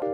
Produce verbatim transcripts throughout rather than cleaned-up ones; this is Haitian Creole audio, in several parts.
Bon,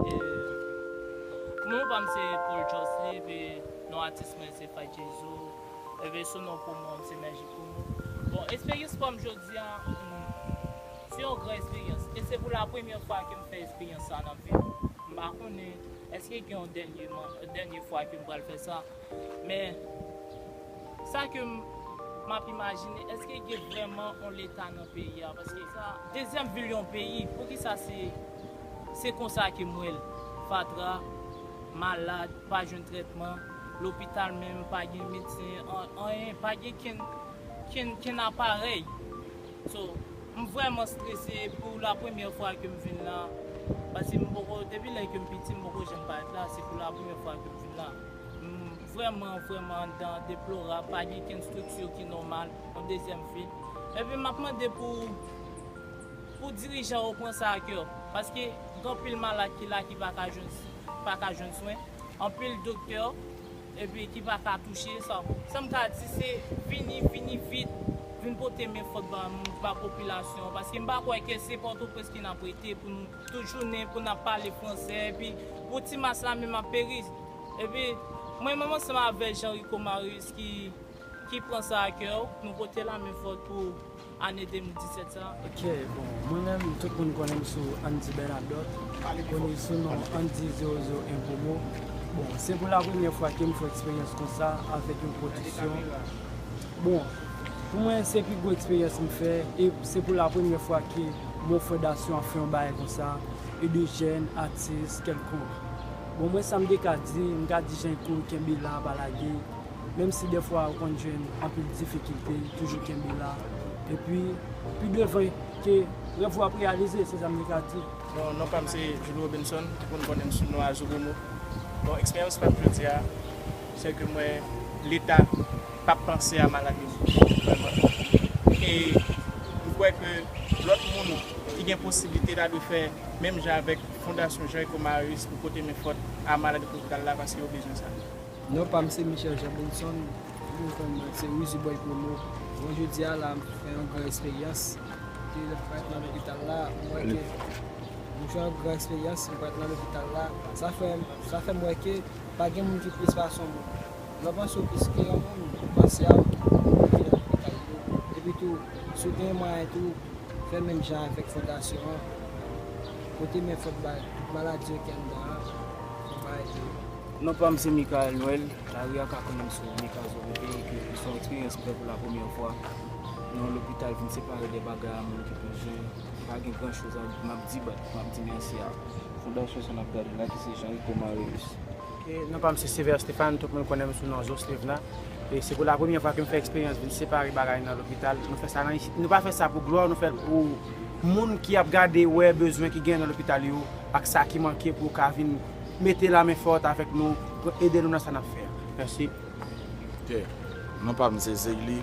e, non pa m se Paul Josley, epi non atis mwen se Fight Jezu, epi sou non pwomò m se Magic Promo. Bon, esperyans pa m jodi a, hmm, se yon gran esperyans. E se pou la premyè fwa ke m fè esperyans sa nan vi m. M pa konnen èske gen yon dènye, dènye fwa ke m pral fè sa. Men, sa ke m, m ap imajine, èske gen vrèman yon leta nan peyi a? Paske sa, dezyèm vil yon peyi, poukisa se, se konsa ke m wè l? Fatra, malad, pa jwenn trètman, lopital menm, pa gen medsen, an-, anyen, pa gen kenn, kenn, kenn aparèy. So, m vrèman strese pou la premyè fwa ke m vin la, paske m poko, depi lè ke m piti, m poko janm parèt la, se pou la premyè fwa ke m vin la. M vrèman, vrèman anndan deplorab, pa gen kenn estrikti ki nòmal, yon dezyèm vil. Epi m ap mande pou, pou dirijan yo pran sa a kè, paske gen anpil malad ki la ki pa ka jwenn, pa ka jwenn swen, anpil doktè, epi ki pa ka touche, sa, sa m ka di se vini, vini vit, vin pote men fòt ba, ba popilasyon an, paske m pa kwè ke se Pòtoprens ki n ap rete pou nou tout jounen, pou n ap pale fransè, epi pou ti mas la menm ap peri. Epi mwen menm ansanm avè Jean Rico Marius ki, ki pran sa a kè, nou pote lamen fòt pou ane de mil disèt sa. Ok, bon, mwen menm, tout moun konnen m sou Andy Bernadotte, koni sou non Andy zewo zewo en Promo. Bon, se pou la premyè fwa ke m fè eksperyans konsa avèk yon pwodiksyon. Bon, pou mwen, se pi gwo eksperyans m fè, e se pou la premyè fwa ke yon fondasyon ap fè yon bagay konsa, e de jèn atis kèlkonk. Bon, mwen, sa m te ka di, m ka di Jean Rico kenbe la, pa lage. Menm si dèfwa ou konn jwenn anpil difikilte, toujou kenbe la. Epi, pi devan ke rèv ou ap reyalize, se sa m te ka di. Bon, non pa m se Jules Robinson, tout moun konnen m sou non a Zobomo. Bon, eksperyans pa m jodi a, se ke m wè Leta p ap panse a malad yo. Vrèman. E m kwè ke lòt moun ki gen posiblite ta dwe fè menm jan avèk Fondasyon Jean Rico Marius pou pote men fòt a malad lopital la, paske yo bezwen sa. Non pa m se Michel Jean Benson, moun konn mwen se Wizy Boy Promo. Bon, jodi a la, m fè yon gran eksperyans. Ke lè m parèt nan lopital la, m wè ke m fè yon gran eksperyans, m parèt nan lopital la. Sa fè, sa fè m wè ke pa gen moun ki plis pase yon moun. Lè w panse w plis ke yon moun, panse a ou, ou vin nan lopital yo. Epi tou, si w gen mwayen tou, fè menm jan avèk fondasyon an. Pote men fòt bay tout maladi yo ki anndan an, fè bay tou. Non pa m se Michael Noël, lari a ka konnen m sou Mika Zobo, e ke se yon eksperyans m fè pou la premyè fwa nan yon lopital, vin separe de bagay a moun ki bezwen. Pa gen gran choz a, m ap di, but m ap di mèsi a fondasyon sa n ap gade la ki se Jean Rico Marius. Ok, non pa m se Sever Stéphane, tout moun konnen m sou non Zo Stevna. E se pou la premyè fwa ke m fè eksperyans vin separe bagay nan lopital. Nou fè sa nan, nou pa fè sa pou glwa, nou fè l pou moun ki ap gade, wè bezwen ki gen nan lopital yo, ak sa ki manke pou yo ka vin mete lamen fòt avèk nou, pou ede nou nan sa n ap fè a. Mèsi. Ok. Non pa m se Zegli.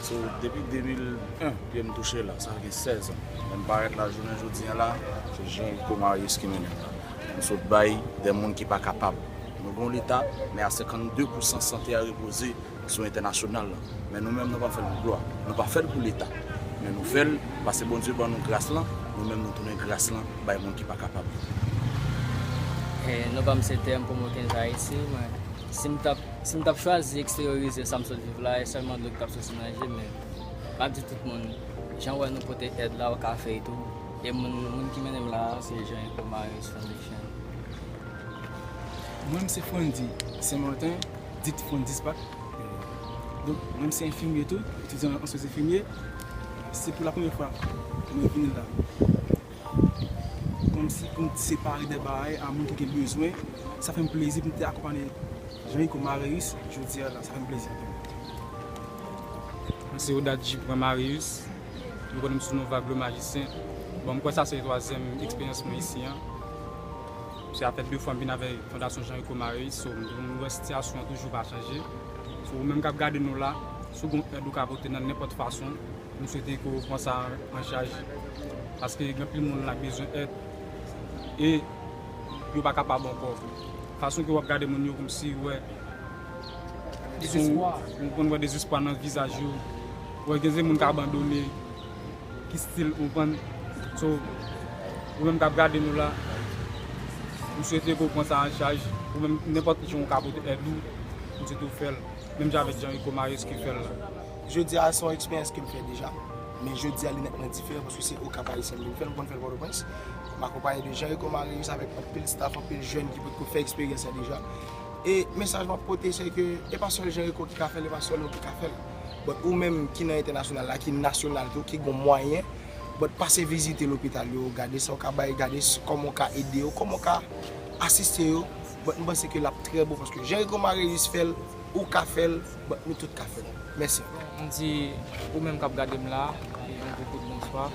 So, depi de mil en, pye m touche la, sa gen sèz an. Men m parèt la jounen jodi a la, se Jean Rico Marius ki mennen m la. Nou sot bay de moun ki pa kapab. Nou gen yon Leta, men a senkannde pousan sante a repoze sou entènasyonal la. Men nou menm, nou pa fè l pou glwa. Nou pa fè l pou Leta. Men nou fè l paske Bondye ban nou gras lan, nou menm nou tounen gras lan bay moun ki pa kapab. E, non pa m se Tèm Promo kenz Ayiti, mwen, si m t ap, si m t ap chwazi eksteryorize sa m sot viv la, e sèlman dlo ki t ap soti nan je m, men m ap di tout moun, jan w wè nou pote èd la, ou ka fè l tou. E moun, moun ki mennen m la a, se Jean Rico Marius Foundation. Mwen, m se Frandy Saint Martin, dit Frandy Spak. Donk, mwen, m se enfimye tou, etidyan an syans enfimye. Se pou la premyè fwa mwen vini la. Kòmsi pou m separe de bagay a moun ki gen bezwen. Sa fè m plezi pou m te akonpanye Jean Rico Marius jodi a la. Sa fè m plezi anpil. Mwen se Odad Jupran Marius. Yo konnen m sou non Vaglo Majisyen. Bon, m kwè sa se twazyèm eksperyans mwen isi an. Se a fè de fwa m vin avèk Fondasyon Jean Rico Marius, so m, m wè sitiyasyon an toujou pa chanje. So, ou menm k ap gade nou la, si w gen yon èd ou ka pote nan nenpòt fason, m swete ke w pran sa an chaj. Paske gen anpil moun la k bezwen èd e yo pa kapab ankò. Fason ke w ap gade moun yo kòmsi w wè, dezespwa. Ou konn wè dezespwa nan vizaj yo. Ou wè gen de moun k abandone, ki still, ou konprann. So, ou menm k ap gade nou la, m swete ke w pran sa an chaj. Ou menm, nenpòt jan w ka pote èd ou, m swete w fè l. Menm jan avèk Jean Rico Marius ki fè l la. Jodi a, se yon eksperyans ke m fè deja. Men jodi a, li nètman diferan paske se Okap Ayisyen m vin fè l, m konn fè l Pòtoprens. M akonpaye de Jean Rico Marius avèk anpil staff, anpil jèn ki potko fè eksperyans sa deja. E mesaj m ap pote, se ke e pa sèl Jean Rico ki ka fè l, e pa sèl nou ki ka fè l. But ou menm ki nan entènasyonal la, ki nasyonal tou, ki gon mwayen, but pase vizite lopital yo, gade sa w ka bay, gade s-, kòman w ka ede yo, kòman w ka asiste yo. But m panse ke l ap trè bon paske Jean Rico Marius fè l, ou ka fè l, but nou tout ka fè l. Mèsi. M di ou menm k ap gade m la, e yon gwo kout bonswa.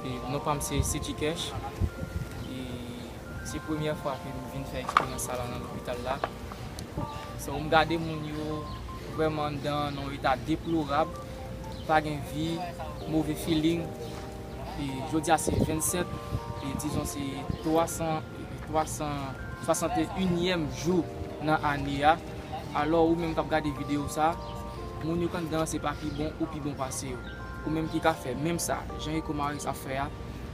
E non pa m se City Cash. E se premyè fwa ke m vin fè eksperyans sa la nan lopital la. So, m gade moun yo vrèman anndan nan yon eta deplorab, pa gen vi, move feeling. E jodi a se vennsèt, e dizon se twa san, twa san swasanteyinyèm jou nan ane a. Alò, ou menm k ap gade videyo sa, moun yo k anndan an se pa pi bon ou pi bon pase yo. Ou menm ki ka fè menm sa, jan Rico Maryse ap fè a,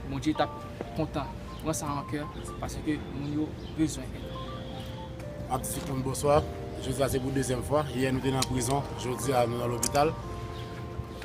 Bondye t ap kontan. Pran sa an kè, paske moun yo bezwen èd. M ap di tout moun bonswa. Jodi a se pou dezyèm fwa. Yè nou te nan prizon, jodi a nou nan lopital.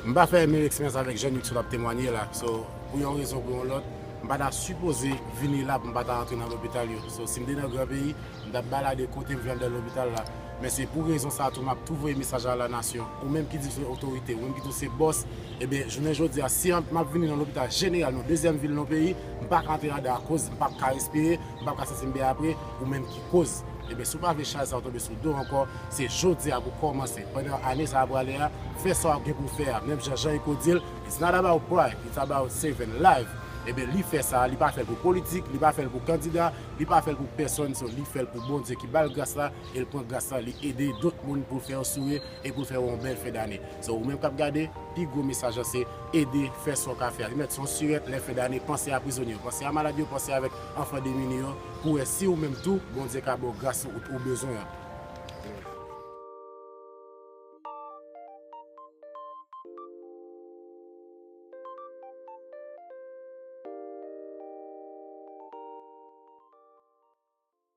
M pa fè menm eksperyans avèk jèn yo ki sot ap temwanye la. So, pou yon rezon, pou yon lòt, m pa ta sipoze vini la pou m pa ta antre nan lopital yo. So, si m te nan gran peyi, m t ap balade kote m vle anndan lopital la. Men se pou rezon sa a tou m ap tou voye mesaj a la nasyon. Ou menm ki di w se otorite, ou menm ki di w se bòs, ebyen, jounen jodi a, si an- m ap vini nan lopital jeneral nan dezyèm vil nan peyi, m pa ka antre ladan akoz m p ap ka respire, m p ap ka santi m byen apre, ou menm ki koz. Ebyen, si w pa vle chaj sa a tonbe sou do w ankò, se jodi a pou kòmanse. Pandan ane sa a prale a, fè sa w gen pou w fè a. Menm jan Jean Rico di l, "It's not about pride, it's about saving life." Ebyen, li fè sa a, li pa fè l pou politik, li pa fè l pou kandida, li pa fè l pou pèsonn, so li fè l pou Bondye ki ba l gras la, e l pran gras la, li ede dòt moun pou l fè yo souri e pou l fè yo yon bèl fen dane. So, ou menm k ap gade, pi gwo mesaj la se ede, fè sa w ka fè a. Li mèt se yon sirèt, lè fen dane, panse a prizonye yo, panse a malad yo, panse avèk anfan demini yo, pou wè si ou menm tou, Bondye ka ba w gras ou, ou bezwen an.